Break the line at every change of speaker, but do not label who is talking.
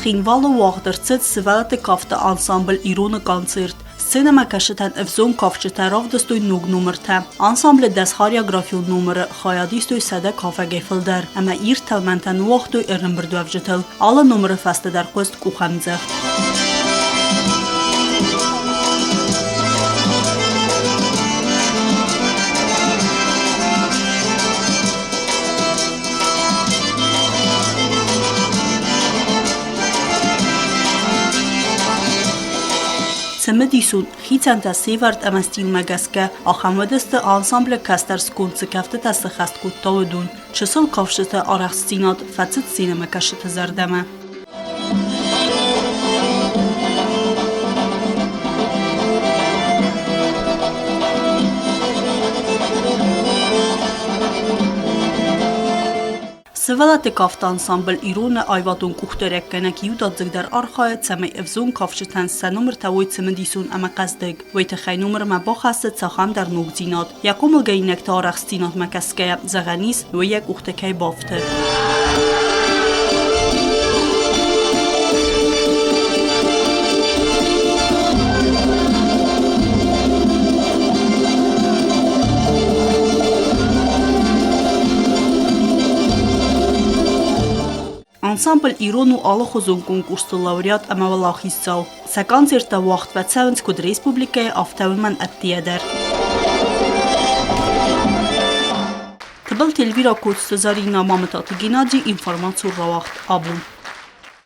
Цхинвалы уагъд ӕрцыд сывӕллӕтты кафты ансамбль «Ирон-ы» концерт. Сценӕмӕкӕсджытӕн ӕвзонг кафджытӕ равдыстой ног номыртӕ. Ансамблы дӕс хореографион номыры хайад истой 100 кафӕгӕй фылдӕр ӕмӕ ирд тӕлмӕнтӕ ныууагътой ӕрӕмбырдуӕвджытыл. Алы номыры фӕстӕ дӕр хъуыст къухӕмдзӕгъд. Цымыдисон, хицӕнтӕ сӕвӕрд ӕмӕ стилмӕ гӕсгӕ, ахӕм уыдысты ансамблы кӕстӕр сконд цы кӕфтытӕ сыххӕст кодта, уыдон. Чысыл кафджыты арӕхстдзинад фӕцыд сценӕмӕкӕсджыты зӕрдӕмӕ. Сывӕллӕтты кафты ансамбль «Ирон-ы» аивадон къухдарӕггӕнӕг иудадзыгдӕр архайы, цӕмӕй ӕвзонг кафджытӕн сӕ номыртӕ уой цымыдисон ӕмӕ хъӕздыг. Уый тыххӕй номырмӕ бахӕссы цахӕмдӕр ногдзинад. Йӕ хъомылгӕнинӕгты арӕхстдзинадмӕ кӕсгӕйӕ, зӕгъӕн ис, уый йӕ къухты кӕй бафты. Ансамбль «Ирон» у алыхуызон конкурсты лауреат ӕмӕ уӕлахиздзау. Сӕ концерттӕ уагъд фӕцӕуынц куыд республикӕйы, афтӕ уымӕн ӕддейӕ дӕр. Тыбылты Эльвира Коцты Зӕринӕ, Мамытаты Геннадий, информацион рауагъд абон.